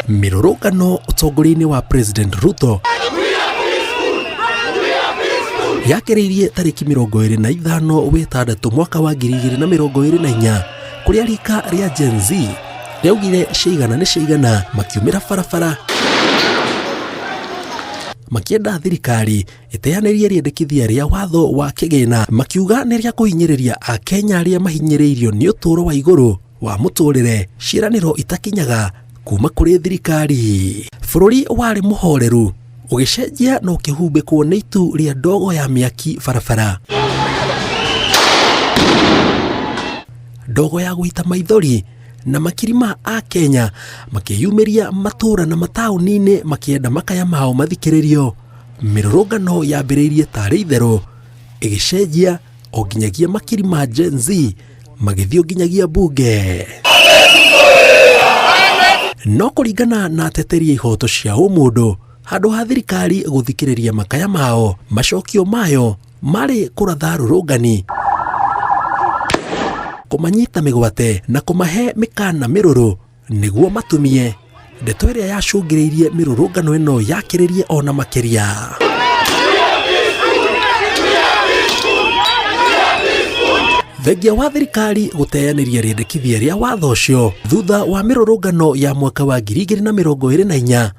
Mĩrũrũngano ũtongoria-inĩ wa President Ruto yakĩrĩirie tarĩki 25 wĩtandatũ mwaka wa 2024, kũrĩa rika rĩa Gen Z rĩaugire ciaigana nĩ ciaigana, makiumĩra barabara makĩenda thirikari ĩteanĩrie rĩendekithia rĩa watho wa kĩgĩna, makiuga nĩ rĩa kũhinyĩrĩria Akenya arĩa mahinyĩrĩirio nĩ ũtũũro wa igũrũ wa mũtũrĩre, ciĩranĩro itakinyaga kuma kũrĩ thirikari. Bũrũri warĩ mũhoreru ũgĩcenjia na ũkĩhumbĩkwo nĩ itu rĩa ndogo ya mĩaki barabara, ndogo ya gũita maithori, na makiri ma Akenya makĩyumĩria matũũra na mataũni-inĩ makĩenda makaya mao mathikĩrĩrio. Mĩrũrũngano yambĩrĩirie tarĩ itherũ, ĩgĩcenjia o nginyagia makiri ma Gen Z magĩthiĩ nginyagia mbunge. No kũringana na ateteri a ihoto cia ũmũndũ, handũ ha thirikari gũthikĩrĩria makaya mao, macokio mayo marĩ kũratha rũrũngani, kũmanyita mĩgwate na kũmahe mĩkana mĩrũrũ nĩguo matumie. Ndeto ĩrĩa yacũngĩrĩirie mĩrũrũngano ĩno yakĩrĩrie ona makĩria. Thengia wa thirikari gũteanĩria rĩendekithia rĩa watho ũcio thutha wa mĩrũrũngano ya mwaka wa 2024,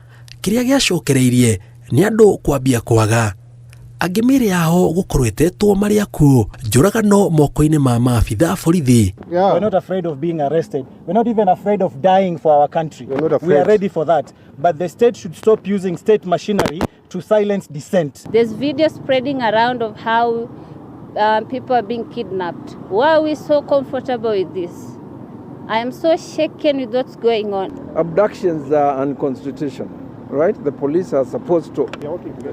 kĩrĩa gĩacokereirie nĩ andũ kwambia kwaga, angĩ mĩĩrĩ yao gũkorwo ĩtetwo marĩ akuũ, njũragano moko-inĩ ma maabitha a borithi. We're not afraid of being arrested. We're not even afraid of dying for our country. We're not We are afraid. Ready for that. But the state should stop using state machinery to silence dissent. There's video spreading around of how people are being kidnapped. Why are we so comfortable with this? I am so shaken with what's going on. Abductions are unconstitutional, right? The police are supposed to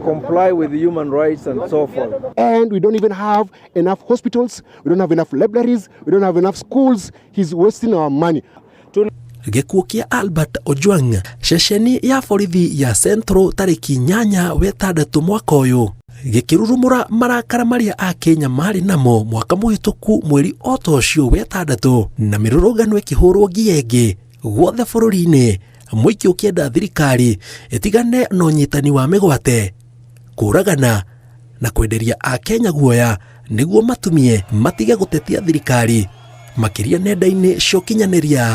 comply with human rights and so forth. And we don't even have enough hospitals, we don't have enough libraries, we don't have enough schools. He's wasting our money. Gĩkuũ kĩa Albert Ojwang ceceni ya borithi ya Central tarĩki 8 wetandatũ mwaka ũyũ gĩkĩrurumũra marakara marĩa Akenya marĩ namo mwaka mũhĩtũku mweri o ta ũcio wetandatũ, na mĩrũrũngano ĩkĩhũrwo nginya ĩngĩ guothe bũrũri-inĩ, mũingĩ ũkĩenda thirikari ĩtigane na ũnyitani wa mĩgwate, kũragana na kwenderia Akenya guoya nĩguo matumie matige gũtetia thirikari makĩria nenda-inĩ cia ũkinyanĩria.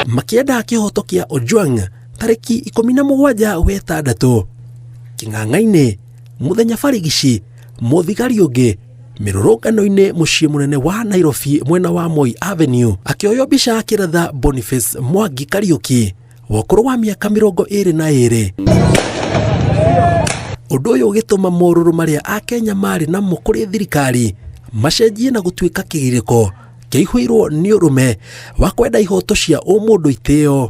Makĩenda kĩhoto kĩa Ojwang tarĩki 17 wetandatũ kĩng'ang'a-inĩ mũthenya barigici, mũthigari ũngĩ mĩrũrũngano-inĩ mũciĩ mũnene wa Nairobi mwena wa Moi Avenue akĩoywo mbica akĩratha Boniface Mwangi Kariũki wa ũkũrũ wa mĩaka 22. Ũndũ ũyũ ũgĩtũma morũrũ marĩa Akenya marĩ namo kũrĩ thirikari macenjie na gũtuĩka kĩgirĩko kĩihũirwo nĩ ũrũme wa kwenda ihoto cia ũmũndũ itĩo.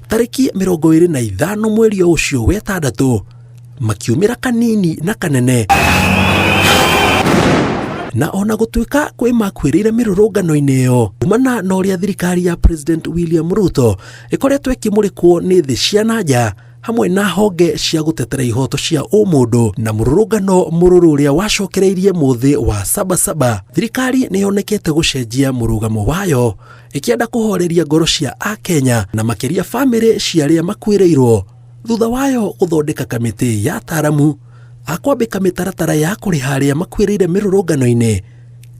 Tarĩki 25 mweri o ũcio wetandatũ makiumĩra kanini na kanene, na ona gũtuĩka kwĩ makuĩrĩire mĩrũrũngano-inĩ ĩyo kumana na ũrĩa thirikari ya President William Ruto ĩkoretwo ĩkĩmũrĩkwo nĩ thĩ cia na nja hamwe na honge cia gũtetera ihoto cia ũmũndũ na mũrũrũngano mũrũrũ ũrĩa wacokereirie mũthĩ wa Sabasaba, thirikari nĩ yonekete gũcenjia mũrũgamo wayo ĩkĩenda kũhoreria ngoro cia Akenya na makĩria bamĩrĩ cia arĩa makuĩrĩirwo, thutha wayo gũthondeka kamĩtĩ ya ataaramu a kwambĩka mĩtaratara ya kũrĩha arĩa makuĩrĩire mĩrũrũngano-inĩ,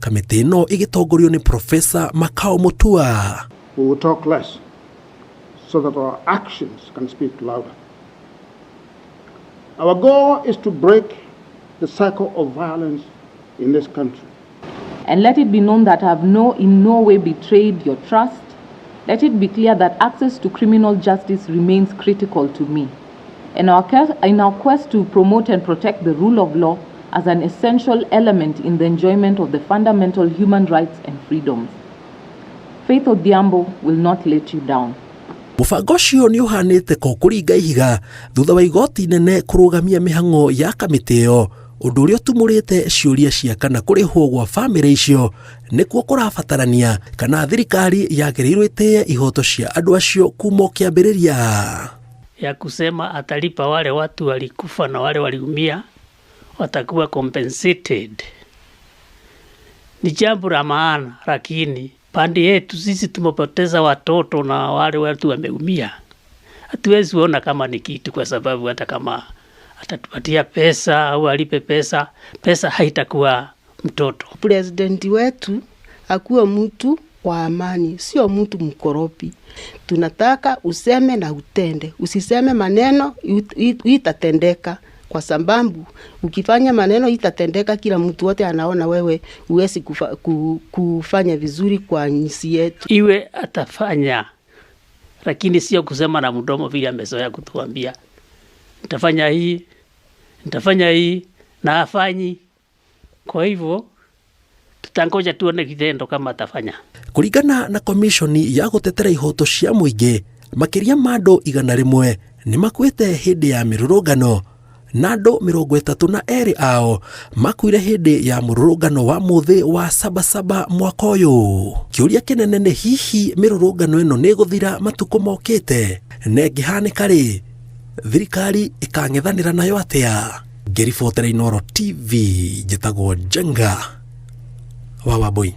kamĩtĩ ĩno ĩgĩtongorio nĩ Profesa Makau Mutua. We will talk less so that our actions can speak louder. Our goal is to break the cycle of violence in this country. And let it be known that I have in no way betrayed your trust. Let it be clear that access to criminal justice remains critical to me. In our quest to promote and protect the rule of law as an essential element in the enjoyment of the fundamental human rights and freedoms. Faith Odhiambo will not let you down. Mũbango ũcio nĩ ũhanĩte ko kũringa ihiga thutha wa igoti inene kũrũgamia mĩhang'o ya kamĩtĩ ĩyo, ũndũ ũrĩa ũtumũrĩte ciũria cia kana kũrĩhwo gwa bamĩrĩ icio nĩkuo kũrabatarania kana thirikari yagĩrĩirwo ĩtĩe ihoto cia andũ acio kuma o kĩambĩrĩria. Ya kusema atalipa wale watu walikufa na wale waliumia. watakuwa compensated ni jambo la maana, lakini pande yetu sisi tumepoteza watoto na wale watu wameumia, hatuwezi ona kama ni kitu, kwa sababu hata kama atatupatia pesa au alipe pesa, pesa haitakuwa mtoto. Presidenti wetu akuwe mtu wa amani, sio mtu mkoropi. Tunataka useme na utende, usiseme maneno itatendeka, kwa sababu ukifanya maneno itatendeka, kila mtu wote anaona wewe huwezi kufanya vizuri kwa nchi yetu. Iwe atafanya, lakini sio kusema na mdomo vile amezoea kutuambia, nitafanya hii, nitafanya hii na afanyi. Kwa hivyo tutangoja tuone kitendo kama atafanya. Kũringana na komishoni ya gũtetera ihoto cia mũingĩ, makĩria ma andũ 100 nĩ makuĩte hĩndĩ ya mĩrũrũngano na andũ 32 ao makuire hĩndĩ ya mũrũrũngano wa mũthĩ wa Sabasaba mwaka ũyũ. Kĩũria kĩnene nĩ hihi mĩrũrũngano ĩno nĩ ĩgũthira matukũ mokĩte, na ĩngĩhanĩka rĩ, thirikari ĩkang'ethanĩra nayo atĩa? Ngĩribotera Inooro TV, njĩtagwo Njenga wa Wambui.